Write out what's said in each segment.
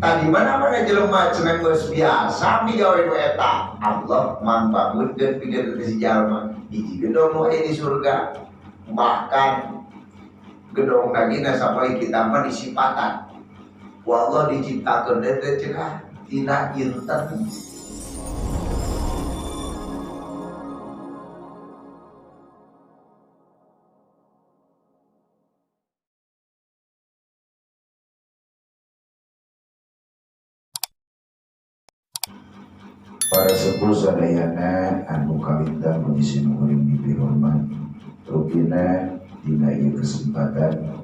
Tadi mana-mana jelema cenah geus biasa migawe nu eta Allah mangbangunkeun pikeun si jalma hiji gedong nu aya di surga bahkan gedong lagi sampai kita mah disipatan ku Allah diciptakeun teh cenah tina inten. Para sepuh sadayana anu kalintang kondisi nukuring dipihormat rupina dina ieu kesempatan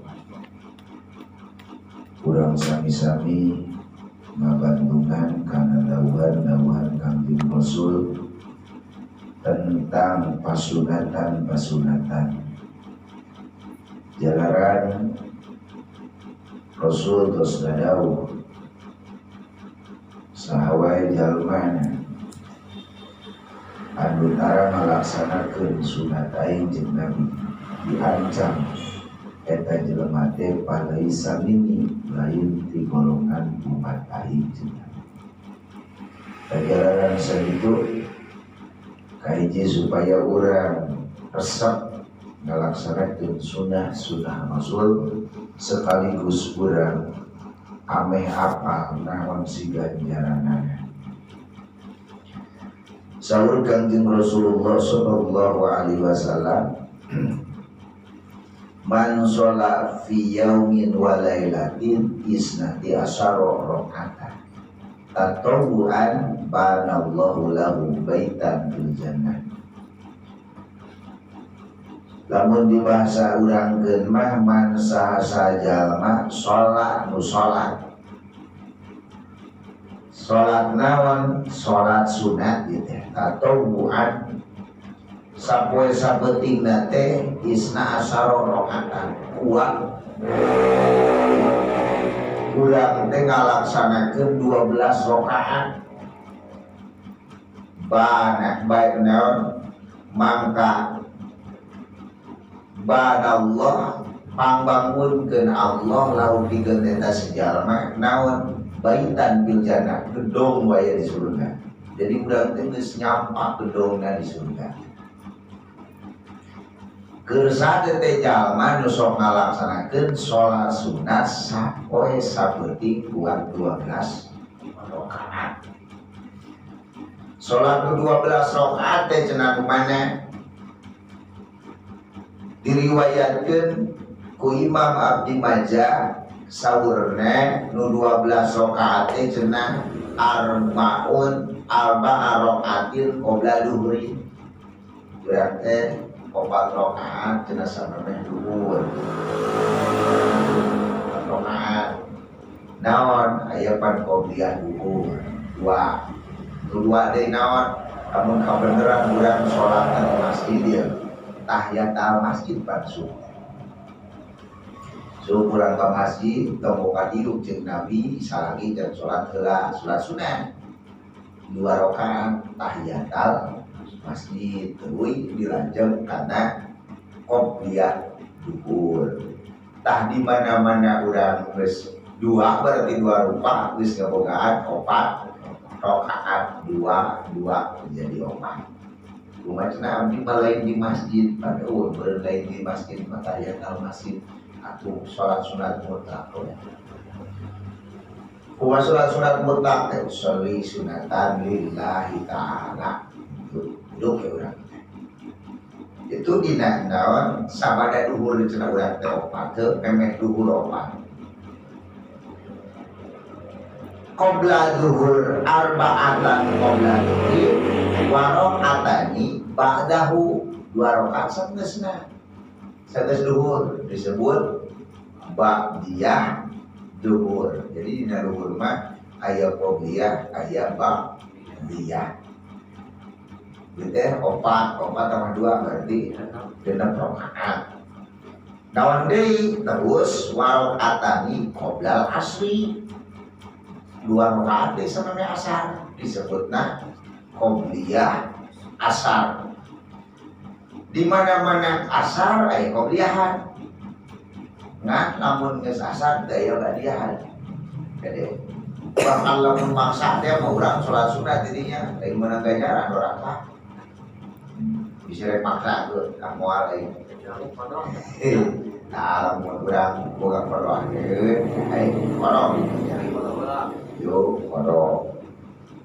urang sami-sami ngabandungan kana dawuhan-dawuhan Kangjeng Rasul tentang pasunatan-pasunatan jalaran Rasul tos ngadawuh saha wae jalmana anu tara ngalaksanakeun sunat aing jeung Nabi diancam eta jelema teh palaisa minni lain ti golongan umat aing jeung Nabi. Pajalaran sakitu kahiji supaya urang resep ngalaksanakeun sunah-sunah Rasul sekaligus urang ameh apal naon si ganjaranana. Saur Kangjeng Rasulullah sallallahu alaihi wasallam man sholat fi yaumin wa lailatin isnati asyara rakaat tatawuan banallahu lahu baitan fil jannah. Lamun di bahasa urangkeun mah man saha jalma salat nu salat salat naon salat sunat gitu tatawuan sapoe sapeutingna teh isna asyara rakaat kuat urang teh ngalaksanakeun 12 rakaat banyak baik naon mangka banallah pangbangunkeun Allah lahu pikeun eta sejalma naon baitan bil jannah gedong wae di surga. Jadi urang teh geus nyampak gedongna di surga. Keur sade teh jalma nu sok ngalaksanakeun salat sunat sapoe sapeuting kuat 12 rakaat. Salat 12 rakaat teh cenah kumana? Diriwayatkeun ku Imam Abdi Majah saurna nu 12 rakaat teh cenah arbaun arba'a rakaatin qabla duhri. Berarti 4 rakaat cenah samemeh duhur. 4 rakaat. Naon aya pan qobliyah duhur. 2. Nu 2 deui naon? Lamun kabeneran urang salat di masjid ya. Tahiyatul masjid pan sunnah. So urang ka masjid tong boga diuk jeung Nabi salagi jeung salat heula salat sunat. 2 rakaat tahiyatul masjid tuluy dilanjut kana qobliyah duhur. Tah di mana-mana urang geus 2 berarti 2 rupa geus ngabogaan 4 rakaat 2 2 menjadi 4. Kumaha cenah abdi mah lain di masjid pada eueuh beureun lain di masjid mah tahiyatul masjid atuh salat sunat mutlak. Kumaha salat sunat mutlak teh usolli sunatan lillahi ta'ala. Duduk ya urang itu dina naon sabada duhur cenah urang teh opat teu memeh duhur opat qabla duhur arba'atan qabla duhri wa rakaatani ba'dahu 2 rakaat sageusna sageus duhur disebut ba'diyah duhur. Jadi dina duhur mah aya qobliyah aya ba'diyah. Gitu opat, opat tambah 2 berarti 6 rakaat. Naon deui terus warakaatani qoblal asri. 2 rakaat deui samemeh asar disebutna qobliyah asar. Di mana-mana asar aya qobliyahan. Ngan lamun geus asar teu aya badiahan. Jadi Bahkan lamun maksa teh mah urang salat sunat didinya lain meunang ganjaran 2 rakaat. Bisa rek maksa ke ka moal lain. Nah, lamun urang boga qadha qadha yo qadha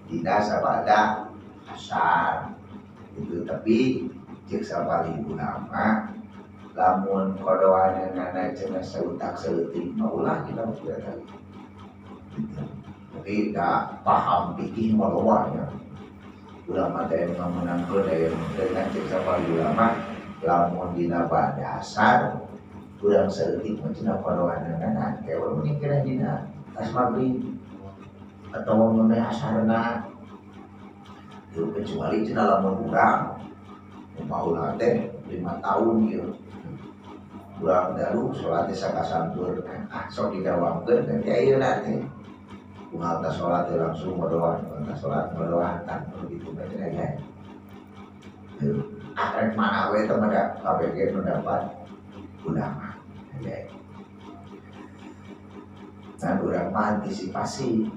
dina sabada asar itu tapi cek sapali ulama lamun qadhaanana cenah sautak saeutik mah ulah kita mah tadi. Tapi dah paham fikih mah loba nya. Ulama teh meunangkeun daya dengan cek sapali ulama lamun dina bada asar urang saeutik mah cenah qadhaanana kewe mending kena dina tas maghrib atau memeh asarna. Itu kecuali cenah lamun urang umpama teh 5 tahun ieu urang dalu salat teh sakasantur sok didawamkeun teh ayeuna teh unggal teh salat teh langsung berdoa teh salat berdoa tan begitu bae cenah ya. Rek mana we teh mah kabeh pendapat ulama. Dan urang mah antisipasi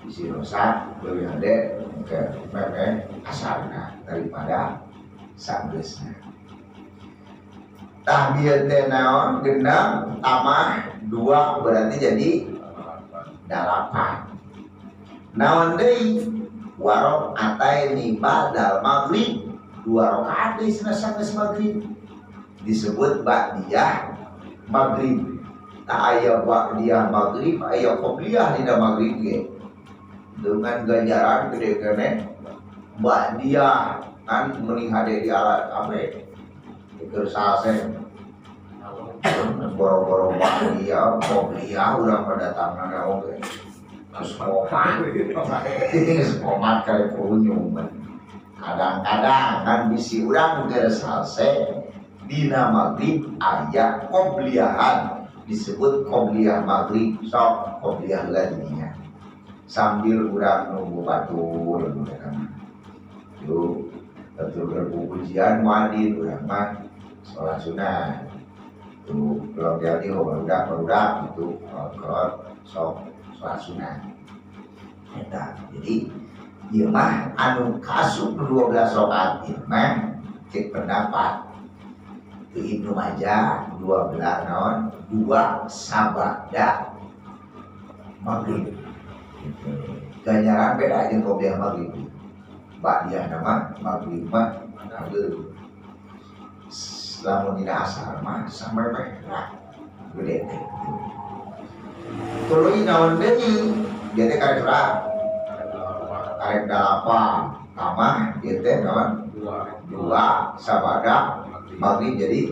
isi rosak lebih hade ke memeh asarna daripada sanggeusna. Tah bieu teh naon genep tambah 2 berarti jadi 8. Naon deui warok ataini ba'dal maghrib 2 rakaat deui cenah sanggeus maghrib disebut ba'diyah maghrib. Tah aya ba'diyah maghrib aya qobliyah dina maghrib ge. Dengan ganjaran gede kene ba'diyah kan meni hade di alat ape keur salse boro-boro ba'diyah qobliyah urang pada datangna oge terus komat komat kali kunyum kadang-kadang kan bisi urang keur salse dina maghrib aya qobliyahan disebut qobliyah maghrib sok qobliyah heula dinya sambil urang nunggu batur mereka mah. Yo, batur berpujian muadin urang mah sholat sunat. Tuh, belum jadi barudak gitu, kalau sok sholat sunat. Eta, jadi ieu mah anu kasup 12 rakaat ieu mah cek pendapat. Itu Ibnu Majah 12 naon 2 sabada maghrib. Ganjaran beda jeung qobliyah maghrib. Ba'diyah nama maghrib mah maghrib. Lamun dina asar mah sampai meh lah gede teh. Tuluy naon deui? Dia teh karek berapa? Karek 8. Tambah dia teh naon? 2 sabada maghrib jadi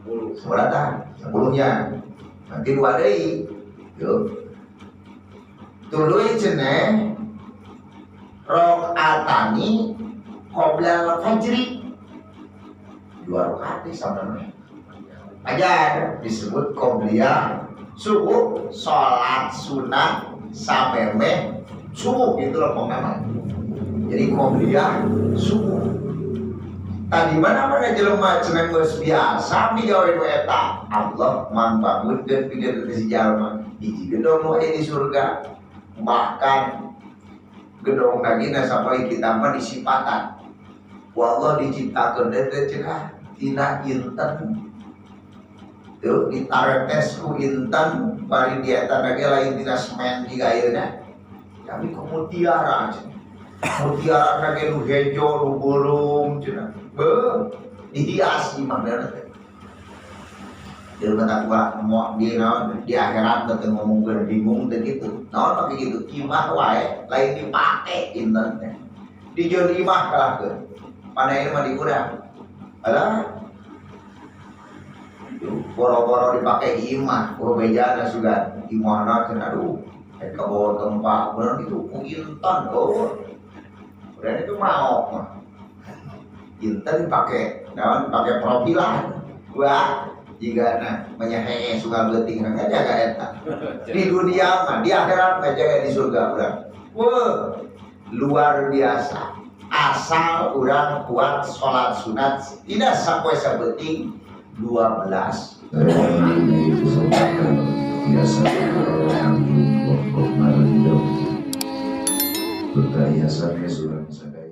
10 10-nya. Nanti 2 deui. Tuh. Tuluy ceneh rakaatani qoblal fajri 2 rakaat sama fajar disebut qobliyah subuh salat sunah samemeh subuh gitu loh pokoknya. Jadi qobliyah subuh tadi mana mana jelema cenah geus biasa migawe nu eta Allah mangbangunkeun pikeun teh si jalma hiji gedong nu aya di surga bahkan gedong lagi sampai kita mah disipatan wallah diciptakeun teh cenah tina inten tuh ditaretes ku inten bari di eta lagi lain tina semen jiga ayeuna tapi ku mutiara cenah mutiara lagi nu hejo nu beureum cenah beuh dihias imah teh. Di kata gua mau di naon di akhirat teh ngomongkeun bingung teh kitu. Naon pake kitu imah wae lain dipake inten teh. Dijeun imah kalahkeun. Pana ieu mah di urang. Alah. Boro-boro dipake imah, oh bejana sugan. Imahna cenah aduh, rek kabawa gempa bener kitu ku inten oh. Urang itu maok mah. Inten dipake naon dipake profilan. Wah jika nah menyehe suka beuting ngajaga eta di dunia mah di akhirat ngajaga di surga urang. Wah, luar biasa. Asal urang kuat salat sunat tidak sampai sabeuting 12. Biasa. Berhiasan surang sadaya.